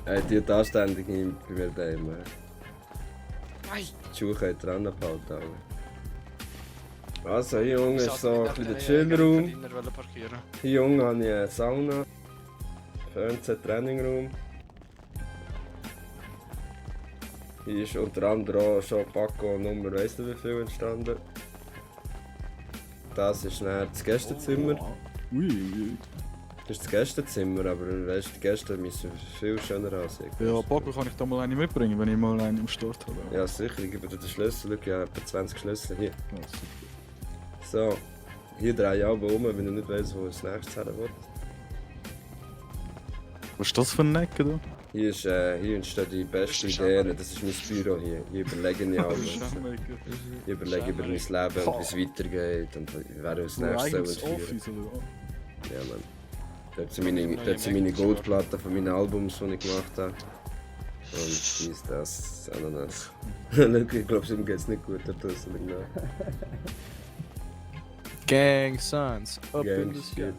Die hat anständig bei mir daheim. Die Schuhe könnt ihr anbehalten. Also hier unten ist so ein bisschen der Chillraum. Hier unten habe ich eine Sauna. Fernseh-Trainingraum. Hier ist unter anderem auch schon Paco Nummer weiss nicht wie viel entstanden. Das ist dann das Gästezimmer. Ui. Das ist das Gästezimmer, aber weißt, die Gäste müssen viel schöner aussehen. Ja, Paco kann ich da mal eine mitbringen, wenn ich mal einen am Start habe. Ja sicher, ich gebe dir den Schlüssel. Schau, ich habe etwa 20 Schlüssel hier. Ja, super. So, hier drehe ich aber um, wenn ich nicht weiss, wo das nächste her will. Was ist das für ein Ecken da? Hier entstehen die besten Ideen, das ist mein Büro hier. Hier überlege ich alles. Ich überlege über mein Leben und wie es weitergeht und wer uns nächstes soll entführen. Office oder? Ja, Mann. Dort sind meine Goldplatten von meinen Albums, die ich gemacht habe. Und dies, das, Ananas. Ich glaube, ihm geht es nicht gut, dort draussen. Gang Signs, up in the sky.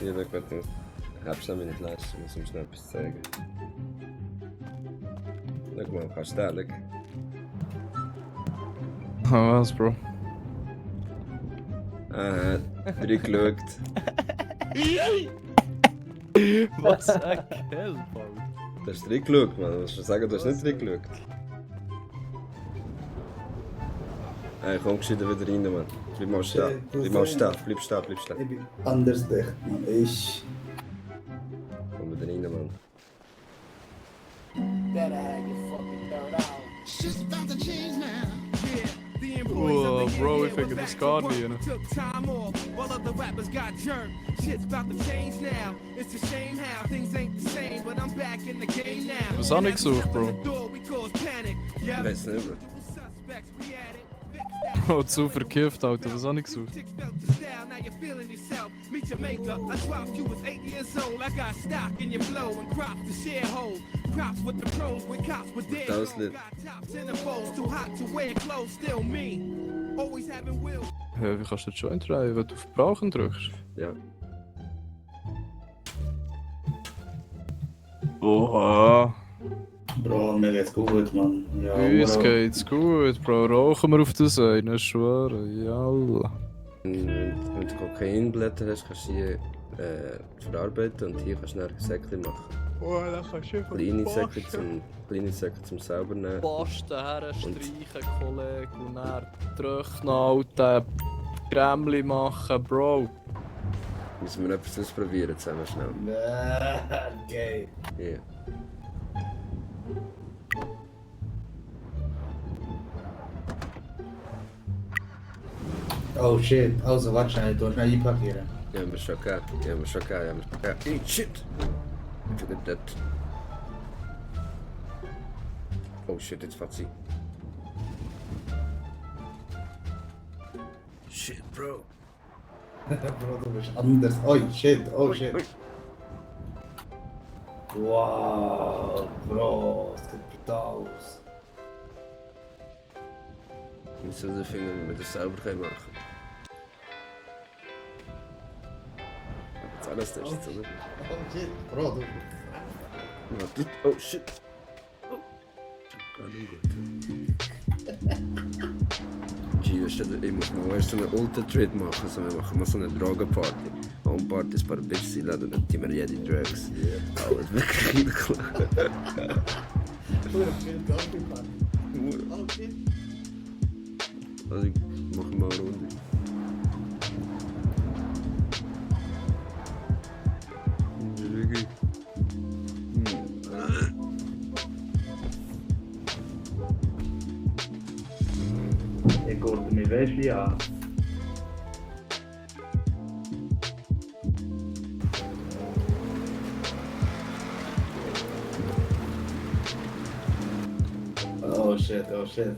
Hier, da geht noch. Ich hab's noch nicht lassen, ich muss ihm schnell etwas zeigen. Schau mal, kannst du den Ah, was, Bro? Aha, reingeschaut. Was ein Kelp, Du hast reingeschaut, Mann. Du musst schon sagen, du hast nicht reingeschaut. Hey, komm gescheiter wieder rein, Mann. Bleib mal stehen. Bleib mal stehen. Bleib stehen, bleib stehen. Ich bin anders dicht, Mann. Ich. Komm wieder rein, Mann. Oh, Bro, ich finde das gar nicht. Was habe ich gesucht, Bro? Ich weiß nicht, Bro. Oh, zu verkifft, Alter. Was habe ich gesucht? Das Lied. Ja, wie kannst du das schon drehen, wenn du auf Brauchen drückst? Ja. Oha. Bro, mir geht's gut, Mann. Ja, Uns Bro. geht's gut, Bro. Rauchen wir auf der Seite, ich schwöre. Jalla. Wenn du Kokainblätter hast, kannst du hier verarbeiten und hier kannst du dann Säckchen machen. Oh, da kannst du Kleine Säckchen zum selber nehmen. Pasten herstreichen, Kollege, und dann trocknen, Alter. Cremeli machen, Bro. Müssen wir etwas ausprobieren zusammen schnell. Okay. Hier. Oh shit. Also, warte schnell, du musst schnell einpackieren. Ja, wir schon gehabt. Hey, shit! Ich forget that. Oh shit, jetzt fährt sie. Shit, Bro. Bro, du bist anders. Oh shit, oh shit. Wow, Bro, das sieht brutal aus. Ich muss herausfinden, wie wir das selber machen können. Jetzt alles testen, oder? Oh shit, Bro, du. Warte. Oh shit! Oh. Gar nicht gut. Gee, ich muss mal erst so einen Ultra-Trade machen, also wir machen mal so eine Drogenparty. Homeparty ist ein paar Bitches einladen, dann nehmen wir jede Drugs. Aber wirklich klar. Oh shit. Also ich mache mal eine Runde. Wirklich. Ich gucke mir Wäsche an. Oh shit, oh shit.